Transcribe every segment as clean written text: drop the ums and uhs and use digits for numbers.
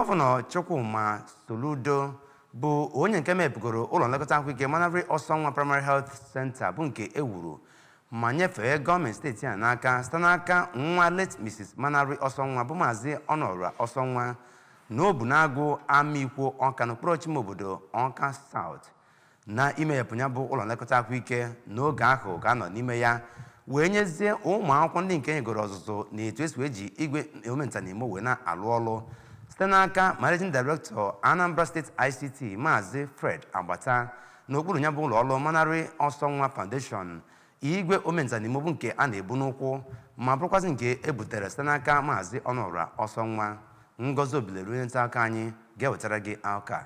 Gọvanọ Chukwuma Soludo bụ onye nke mepegoro ụlọ nlekọta ahụike Manari Ọsọnwa Primary Health Center, bụ nke ewuru ma nyefee gọọmenti steeti a n'aka site n'aka nwa late Mrs. Manari Ọsọnwa, bụ Maazị Ọnọra Ọsọnwa, na Obunagụ Amikwo Ọka, n'okpuru ọchịme obodo Ọka South, na imeghepụ ya bụ ụlọ nlekọta ahụike. N'oge ahụ ga-anọ n'ime ya wee nyezie ụmụ akwụkwọ ndị nke nyegoro ọzụzụ na etu esi eji igwe omentanimo wee na-alụ ọlụ site n'aka Managing Director, Anambra State ICT, Maazị Fred Agbata, n'okpuru ya bụ ụlọ ọrụ Manari Ọsọnwa Foundation, igwe omentanimo bụ nke a na-ebu n'ụkwụ ma bụrụkwazị nke e butere site n'aka Maazị Ọnụra Ọsọnwa. Ngozi Obileru, onye nta akụkọ anyị, ga-ewetara gị akụkọ.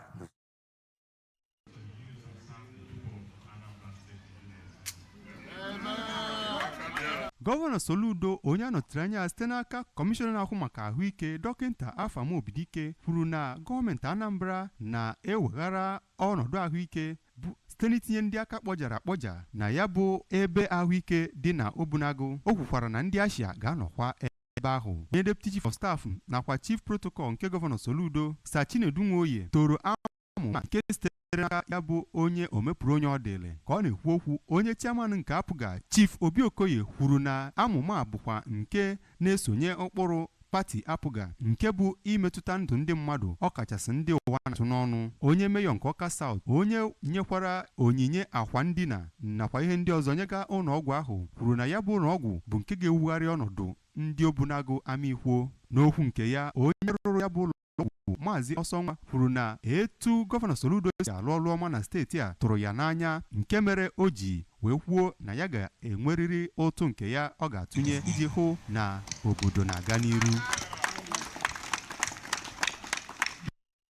Gọvanọ Soludo, onye a nọchitere anya site n'aka kọmishọna na-ahụ maka ahụike, Dọkịta Afam Obidike, kwuru na gọọmenti Anambra na-eweghara ọnọdụ ahụike bụ site n'itinye ndị aka kpọjara akpọja na ya bụ ebe ahụike dị na Obunagụ. O kwukwara na ndị Ashia ga-anọkwa ebe ahụ. Onye Deputy Chief of Staff nakwa Chief Protocol nke Gọvanọ Soludo, Sir Chinedu Nwoye, toro amụma nke sitere n'aka ya bụ onye omepụrụ onye ọ dịrị. Ka ọ na-ekwu okwu, onye chairman nke APGA, Chief Obi Okoye, kwuru na amụma bụkwa nke na-esonye ụkpụrụ pati APGA, nke bụ imetụta ndụ ndị mmadụ, ọkachasị ndị ụwa na-atụ n'ọnụ. Onye meyọ nke Ọka South, onye nyekwara onyinye akwa ndina nakwa ihe ndị ọzọ nyega ụlọọgwụ ahụ, kwuru na ya bụ ụlọọgwụ bụ nke ga-ewugharị ọnọdụ ndị Obunagụ Amikwo. N'okwu nke ya, onye rụrụ ya bụ ụlọ ọgwụ, Maazị Ọsọnwa, kwuru na etu Gọvanọ Soludo si alụ ọrụ ọma na steeti a tụrụ ya n'anya, nke mere o ji wee kwuo na ya ga-enwerịrị ụtụ nke ya ọ ga-atụnye iji hụ na obodo na-aga n'iru.